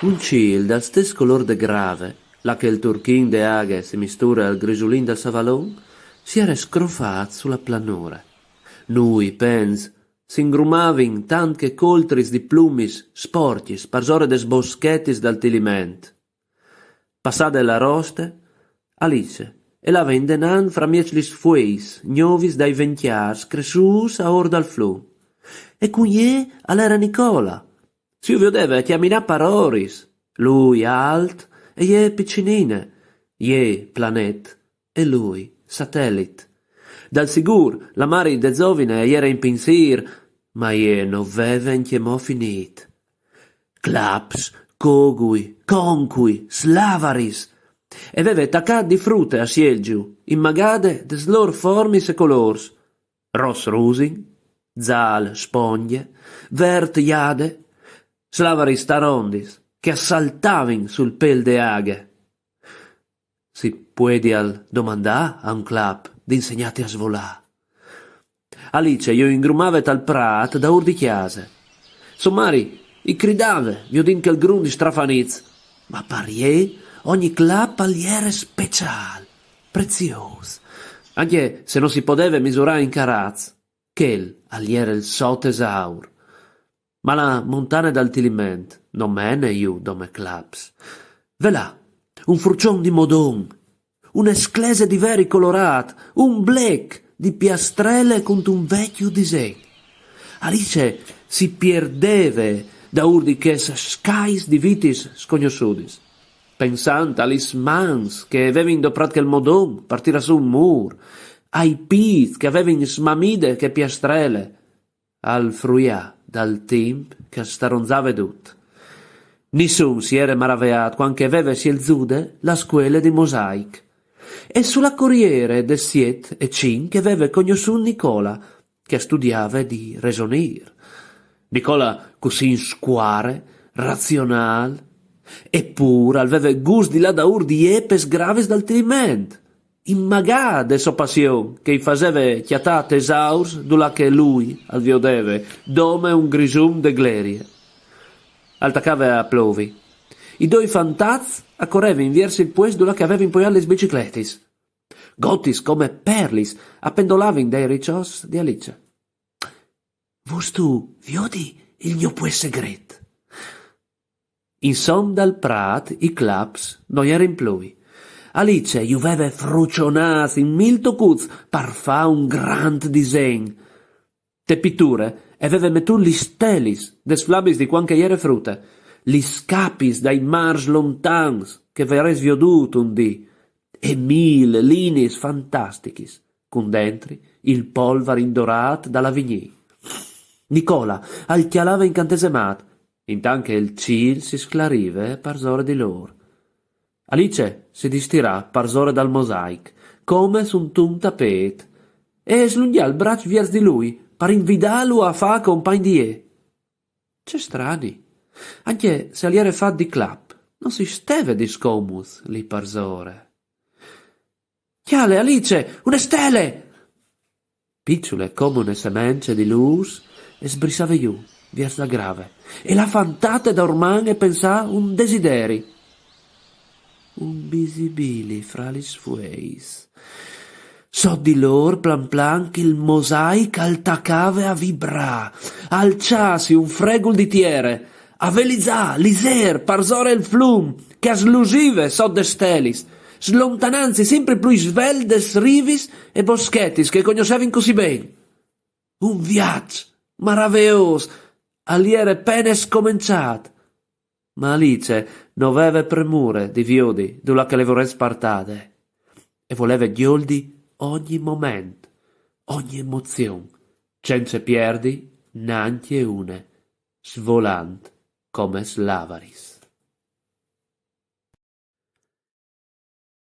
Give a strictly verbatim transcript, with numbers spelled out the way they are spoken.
Un cîl dal stes colôr de grave, là che il turchin de aghe si misture al grisulin dal savalon, si jere scrofât su la planure. Nûi, pens, si ingrumavin tant che coltris di plumis sporcjis parsore des boschetis dal Tiliment. Passade la roste, Alice e lave indenant framieç lis fueis gnovis dai vencjârs cressûts aor dal flum. E cun jê al jere Nicola. Si ju viodeve a cjaminâ par oris, lui alt e jê piçinine, jê planet e lui satellit. Dal sigûr, la mari de zovine e jere in pinsîr, ma jê no veve ancjemò finît. Claps, cogui, concui, slavaris. E veve tacât di frute a sielziju, inmagade des lôr formis e colôrs: ros rusin, zâl spongje, vert jade, slavaris tarondis che a saltavin sul pêl de aghe. Si puedial domandâ a un clap di insegnâti a svolâ? Alice ju ingrumave tal prât daûr di cjase. Sô mari i cridave, viodint chel grum di strafanits, ma par jê ogni clap al jere speciâl, preziôs, ancje se no si podeve misurâ in caraçs. Chel al jere il so tesaur. Ma la montane dal Tiliment no mene jù dome claps. Ve là, un fruçon di modon, une sclese di veri colorât, un blec di piastrele cuntun vecju disen. Alice si pierdeve daûr di chês scais di vitis scognossudis, pensant a lis mans che a vevin doprât chel modon par tirâ sù un mûr, ai pîts che a vevin smamide chê piastrele, al fruiâ dal timp che al staronzave dut. Nissun si jere maraveât cuant che e veve sielzude la scuele di mosaic. E su la coriere des siet e cinc e veve cognossût Nicola, che a studiave di resonîr. Nicola cussì in scuare, razionâl, e pûr al veve gust di lâ daûr di jê pes gravis dal Tiliment. Inmagât de sô passion che i faseve cjatâ tesaurs dulà che lui al viodeve dome un grisum de glerie. Al tacave a plovi. I doi fantats a corevin viers il puest dulà che a vevin poiât lis bicicletis. Gotis come perlis a pendolavin dai riçots di Alice. Vûstu viodi il gno puest segret? In som dal prât i claps no jerin plui. Alice ju veve fruçonâts in mil tocuts par fâ un grant disen. Te piture e veve metût lis stelis des flamis di cuant che e jere frute, lis capis dai mârs lontans che e varès viodût un dì, e mil liniis fantastichis, cun dentri il polvar indorât dal Avignî. Nicola al cjalave incantesemât, intant che il cîl si sclarive parsore di lôr. Alice si distirà parsore dal mosaic, come suntun tapêt, e e slungjà il braç viers di lui par invidâlu a fâ compagn di jê. Ce strani! Ancje se al jere fat di clap, no si steve discomuts li parsore. Cjale, Alice, une stele! Piçule come une semence di lûs, e sbrissave jù, viers la grave, e lâ fantate daurman e pensâ un desideri. Un bisibili fra lis fueis. Sot di lôr, plan plan, chel mosaic al tacave a vibrâ, a alçâsi un fregul di tiere, a velizâ, lizêr, parsore il flum, che al slusive sot des stelis, slontanantsi simpri plui svelt des rivis e boschetis che e cognossevin cussì ben. Un viaç maraveôs al jere pene scomençât, ma Alice no veve premure di viodi dulà che le vorès partade, e voleve gjoldi ogni moment, ogni emozion, cence pierdi nancje une, svolant come slavaris.